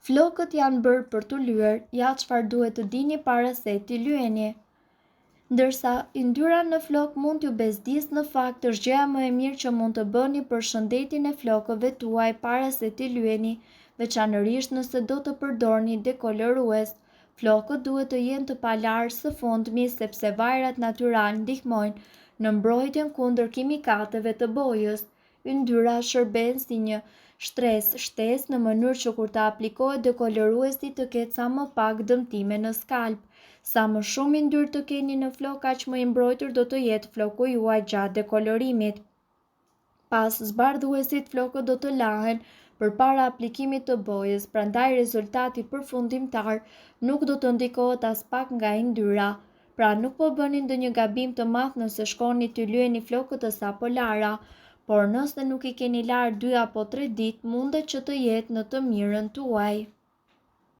Flokët janë bërë për t'u lyer, ja çfarë duhet të dini para se t'i lyeni. Ndërsa yndyra në flokë mund t'ju bezdisë, në fakt është gjëja më e mirë që mund të bëni për shëndetin e flokëve tuaj para se t'i lyeni, veçanërisht nëse do të përdorni dekolorues. Flokët duhet të jenë të palarë së fundmi sepse vajrat natyralë ndihmojnë në mbrojtjen kundër kimikateve të bojës. Yndyra shërben si një shtresë shtesë në mënyrë që kur të aplikohet dekoloruesi të ketë sa më pak dëmtime në skalp. Sa më shumë yndyrë të keni në flokë aq më i mbrojtur do të jetë floku juaj gjatë dekolorimit. Pas zbardhuesit flokët do të lahen përpara aplikimit të bojës, prandaj rezultati përfundimtar nuk do të ndikohet aspak nga yndyra. Pra nuk po bëni ndonjë gabim të madh nëse shkoni t'i lyeni flokët të sapolara, por nëse nuk i keni larë 2 apo 3 ditë mundet që të jetë në të mirën tuaj.